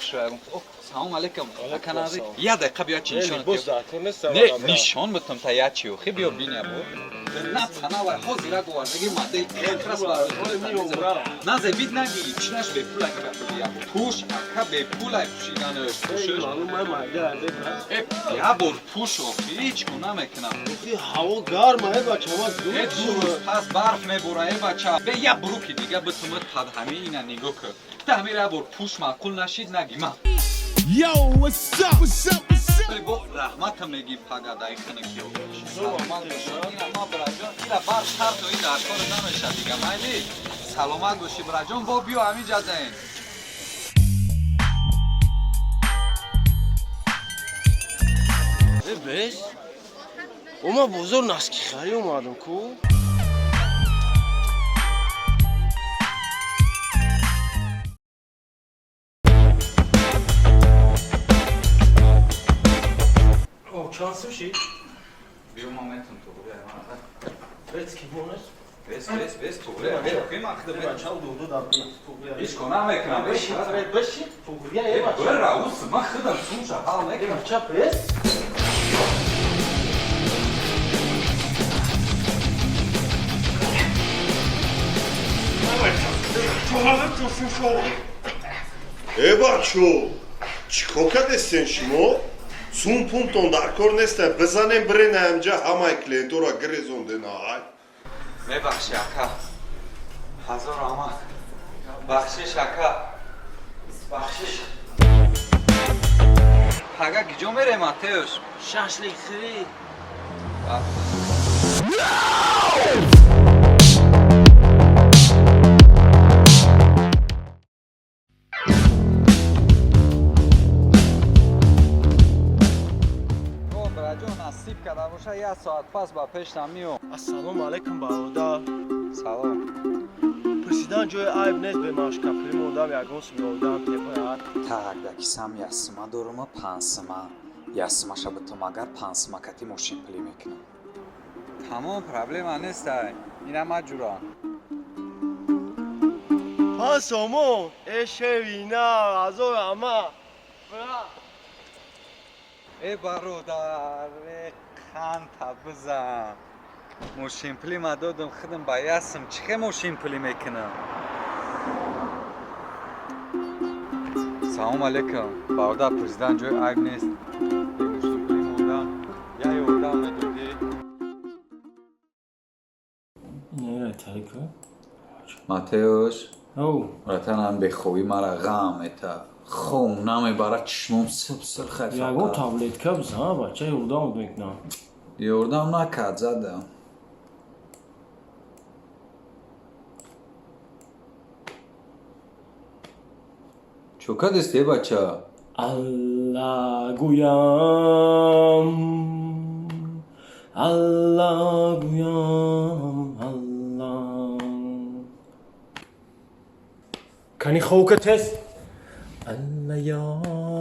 хушрӯ. Салом алейкум. Ака, я дақиқа биё, чи нишон. Не, нишон бутам та я чи охи, биё биня бо. На цана вай ҳозира говардаги модел как раз назе бид наги чинаш бепулай ка я пуш, ака, бепулай пушиданаш пушиш. Э, я бор пуш, охи ҳеч ку намекунам. Ҳаво гарма, э бача, ма. Э, 2 рӯз пас барф мебора, э бача. Бе я бруки дига битумат пад ҳами ина нигоҳ кун. Та ҳамира я бор пуш, маъқул нашид наги ма. Yo, what's up? What's up? What's up? Бо раҳмата меги пага дай хинакиё. Саломат бошӣ. Ина ма, браҷон, ира бар шарту ин дар кор намеша дига, майли. Саломат бошӣ, браҷон, бо биё ҳамин ҷадаен. Э, бес. Ома бозор носки хари омадам ку. О, чанд сум шид? Биё, ма метун туғри. Бес ки бонус? Бес, бес, бес, туғри. Бе, ки ма хидм. Бача, дуду да би. Туғри. Ҳеч ко намекунам. Беши, беши. Туғри, э бача. Бира, ус, ма хидм сумша ҳал Э мекунам. бача, бес. Э бачо, чӣ кор кардестен шумо? Сум пумтон дар кор неста, бизанем бирена ҳамҷа, ҳамаи клиентора гирезондена, ай. Мебахши, ака. Ҳазор раҳмат. Бахшиш, ака. Бахшиш. Пага гиҷо мерем, Матеуш? Шашлик хири. О, браҷон, насиб карда боша, як соат пас ба пешам миём. Ассалому алайкум, бародар. Салом. Пурсидан ҷои айб нест, бемашкапулӣ мондам, ягон сум ёрдам тепояд. Так, да кисам ясима дорума, пансима. Ясимаша битум, агар пансима кати мошин пулӣ мекунам. Тамом, проблема нестай. Ина ма ҷура. 5 сомон, э шевина, ҳазор ама. Бра. Э бародар, э қанта бизан. Мошинпулӣ ма додам, худам ба ясм чӣ хе мошинпулӣ мекунам? Салом алейкум. Бародар, президент ҷои айб нест. Бе мошинпулӣ мондам. Я ёрдам медодӣ? Не, тарика. Матеуш, Оу. братанам, бехобӣ мара ғам мета. Хом намебара, чишмом сиб сирхай. Ягон таблетка бизан, бача, ёрдам мекунам. Ёрдам накард, задам. Чо кардисти, э бача? Алла гӯям, Алла гӯям, Алла. Кани ховка тест. Алла ёр.